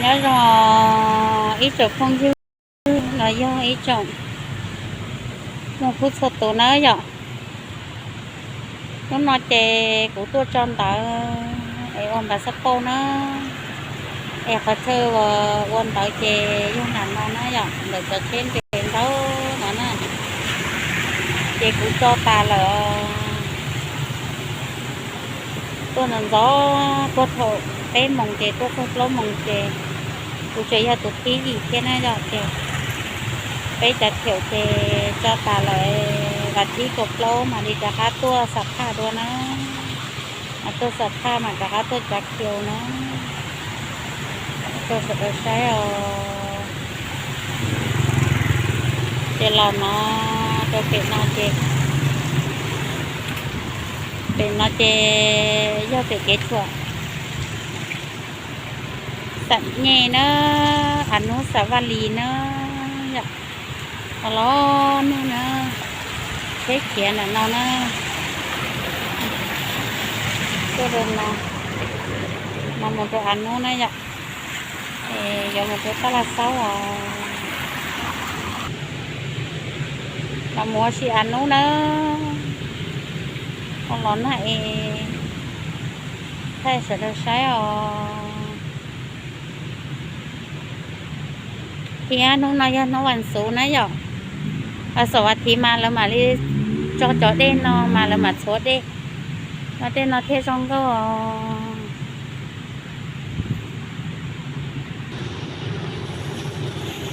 Nyob zoo ib tsoom phooj ywg los yog ib tsoom muaj khub txhua tus nawb yom. Hnub no ces kuv tuaj tso ntawv es ua npav xab pauj na, es qhov chaw uas ua ntawv ces yog nram no na yom, ntawm cov tsheb nres nraub no na. Ces kuv tso tas lawm, tuaj ntxov ntxov, tuaj thaum peb moos ces tuaj txog plaub moos ces kuv tseem yog tus thib yim thiab na yom. Ces peb cov thiaum ces tso tas lawm, vas thib kaum plaub mam li rov qab tuaj xam phaj dua na, mas tuaj xam phaj mam rov qab tuaj tsav khiu na, rau sawv daws saib os. Ces los no rau pem no ces, pem no ces yog pem kev tshuam Xam Nyej na, Av Nub Xav Vaj Lis na yom. Los los nug na, tsheb khiav ntawm no na. Tuaj rau no, no mus rau Av Nub na yom. Es yuav mus rau Paj Laj Xaub os. Los mus ua si Av Nub na. Los los nag es thaij sawv daws saib os. Thiab hnub no yog hnub vas xuv na yom, vas xuv vas thiv mas lawv mam li tso cov dej no mas lawv mam txhuav dej, mas tej no thiaj zoo nkauj.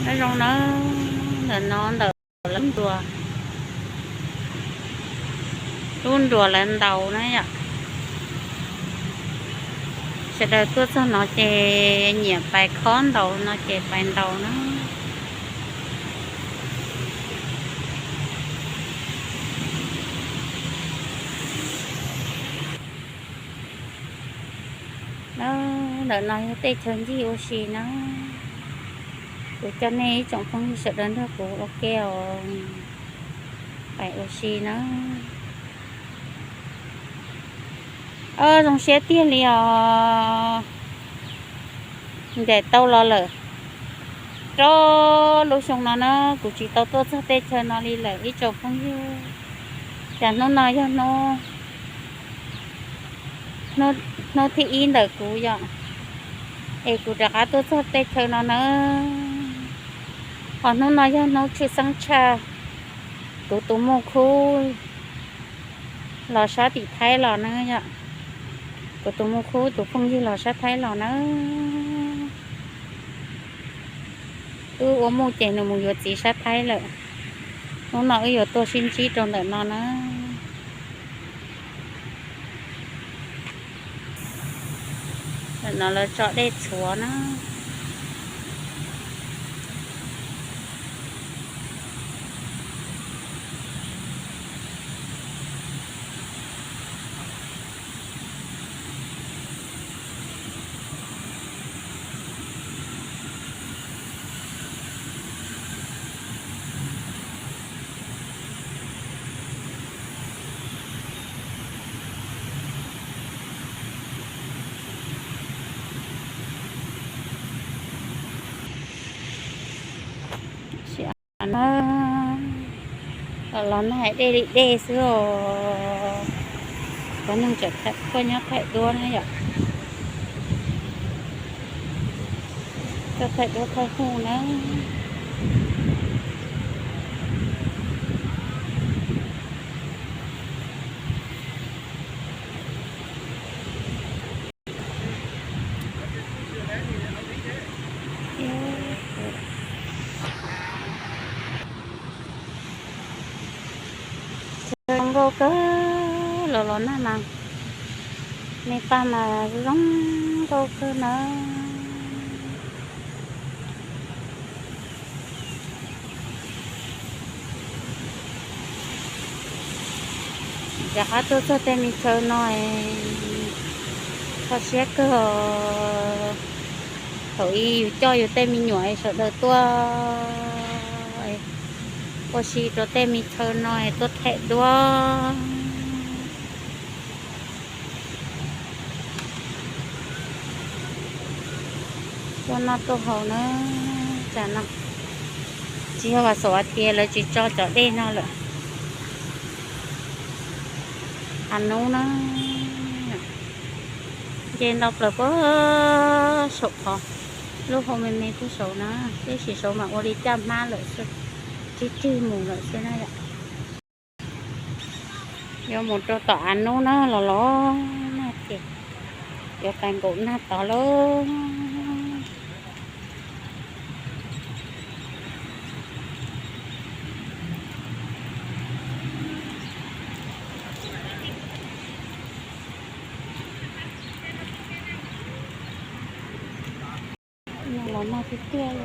Nyob zoo na, ntawm no ntawm lub nruas, lub nruas lawv ntaus na yom. Sawv daws tuaj txog no ces nyiam pais khob ntaus no ces pais ntaus na. Ntawm no yog tej chaw ncig ua si na. Kuv coj nej ib tsoom phooj ywg sawv daws nrog kuv ua ke os, pais ua si na. Zoo siab tiag li os. Ncaim tau los lawm. Rau lub xyoo no na kuv tsis tau tuaj txog tej chaw no li lawm ib tsoom phooj ywg. Cas hnub no yog hnub, hnub thib ib ntawm kuv yom, es kuv rov qab tuaj txog tej chaw no na. Ho hnub no yog hnub tshwj xeeb tshaj, kuv tus muj khub los sab tim Thaib los na yom. Kuv tus muj khub tus phooj ywg los sab Thaib los na. Wb ua muj ces nws mus yuav txiv sab Thaib lawm. Hnub no wb yuav tuaj sib ntsib rau ntawm no na. Ntawm no lawv tso dej txhuav na. Sim no los los nag dej li dej xwb os. Cov neeg tseem tuaj nyob thaij duab na yom. Tuaj thaij duab thaij huj na. Zoo nkauj kawg, los los nag mas me paj mas zoo nkauj kawg na. Rov qab tuaj txog tej me chaw no, kho siab kawg os. Thaum ub yus coj yus tej me nyuam sawv daws tuaj ua si rau tej me chaw no tuaj thaij duab. Tuaj noj tuaj haus na, tsam no tsis yog vas xaum tias lawv tsis tso cov dej no lawm. Hav nub na, nce ntau plaws puag saum qhov lub hau me me puag saud na, tiam sis saud mas ua li caj hmab lawm xwb, rig rig mus lawm xwb na yom. Yuav mus rau tom av nub na, los los nag ces yuav qas nkaum nag tod lauj. Los nag tiag tiag li.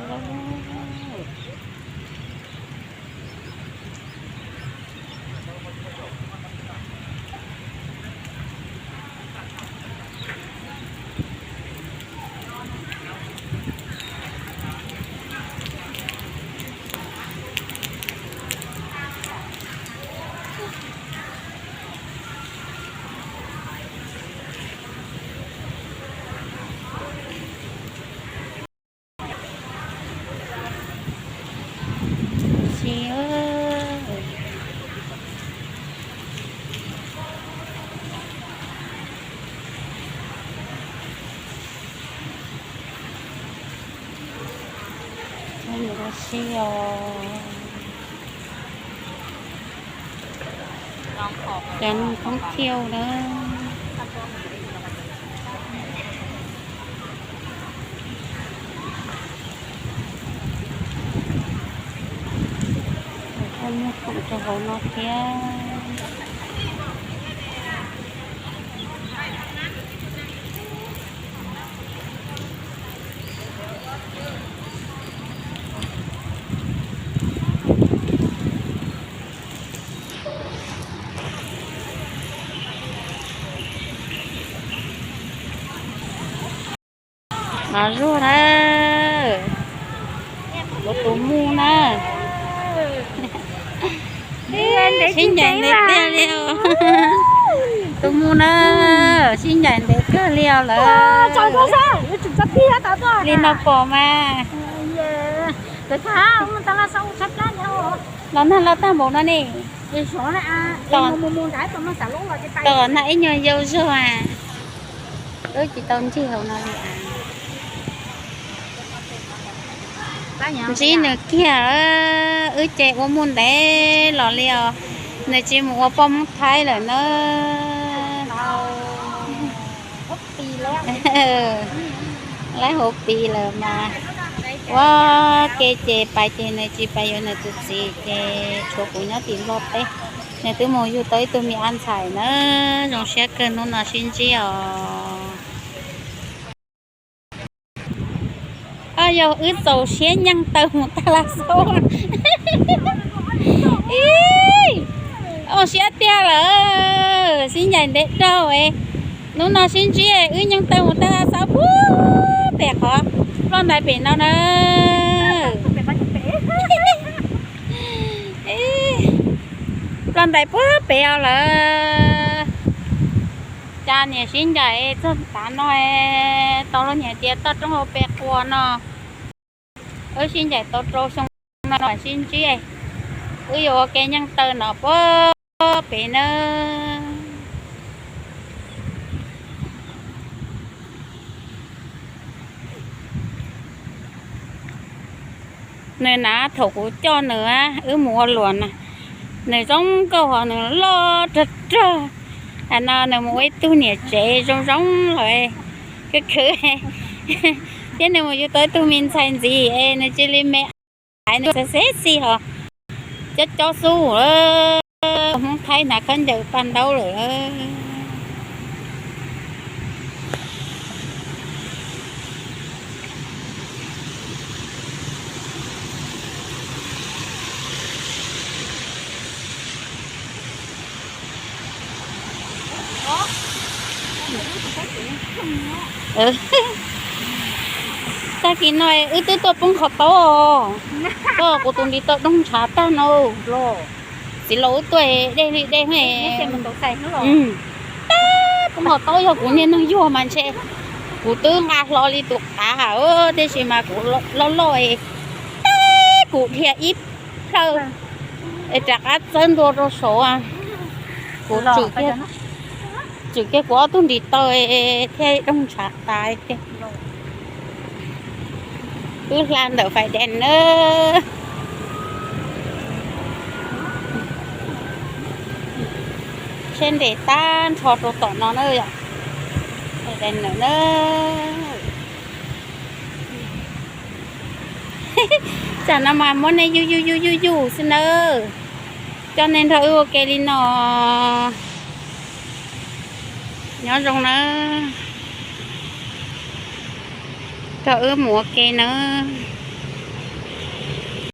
Cov neeg thoob thiauj na. Muag khoom rau hauv no thiab. No zuag na, kuv tus muj na. Sib ncaim ntev tiag li os. Tus muj na, sib ncaim ntev kawg li os lawm. Li no pom mas. Los nag los tag npaum no ne. Tom nag ib nyuag yau zog as. Wb tsis tau ntsib hauv no li as. Ntsib nws kiag, wb ces ua muaj ntev los li os. Nws tsis mus ua poj Hmoob Thaib lawm na. Laib hauv pis lawm mas. Ua ke ces pais ces nws tsis pais yuav nws tus txiv ces tshuav kuv nyob tim Nplog teb. Nws twb mus yug tau ib tug me ab ntxhais na, zoo siab kawg hnub no sib ntsib os. Yog wb txaus siab nyeej taw mus tag Laj Xauv. Ib, zoo siab tiag lawm, sib ncaim ntev dhau. Hnub no sib ntsib wb nyeej taw mus tag Laj Xauv puag pem qhov ploj ntais pem no na. Ploj ntais puag pem os lawm. Cas niam sib ncaim txog tav no, tau lub niam tias toj roob hauv pes quas no. Wb sib ncaim tau rau xyoo no sib ntsib, wb yuav ua ke nyeej taw no puag pem nawb. Nws na thaum kuv coj nws wb mus ua luam na, nws zoo nkauj hos nws loj rag rag. Hais no nws mus ua ib tug niam tsev zoo zoo lawm, khwv khwv, thiab nws mus yuav tau ib tug me ntxhais ntxiv es nws cia li me ais nws xav xeb xij hos cob cob xub. Hmoob Thaib hnav khaub ncaws paj ntaub lawm. Tag kis no wb twb tuaj poob qhov taub os. Koj kuv tus ntiv toj doog ntshav tag no los, txiv laus wb tuaj dej li dej. Poob qhov taub yog kuv niag neeg yuag mas ntshe Kuv twb nqa hlo li tus qav, tiam sis mas kuv loj loj, kuv dhia ib plhaw es rov qab txawb ntua rau saud. Kuv tsum kiag kuv ob tug ntiv taw thiab doog ntshav tas. Wb hla ntawm fais dees na. Tsheb nres tag nrho rau tom no na yom. Fais dees lawm na. Tsam no mas muab nej yuj yuj yuj yuj yuj xwb nawb. Coj nej nrog wb ua ke li no. Nyob zoo nawb. Nrog wb mus ua ke nawb.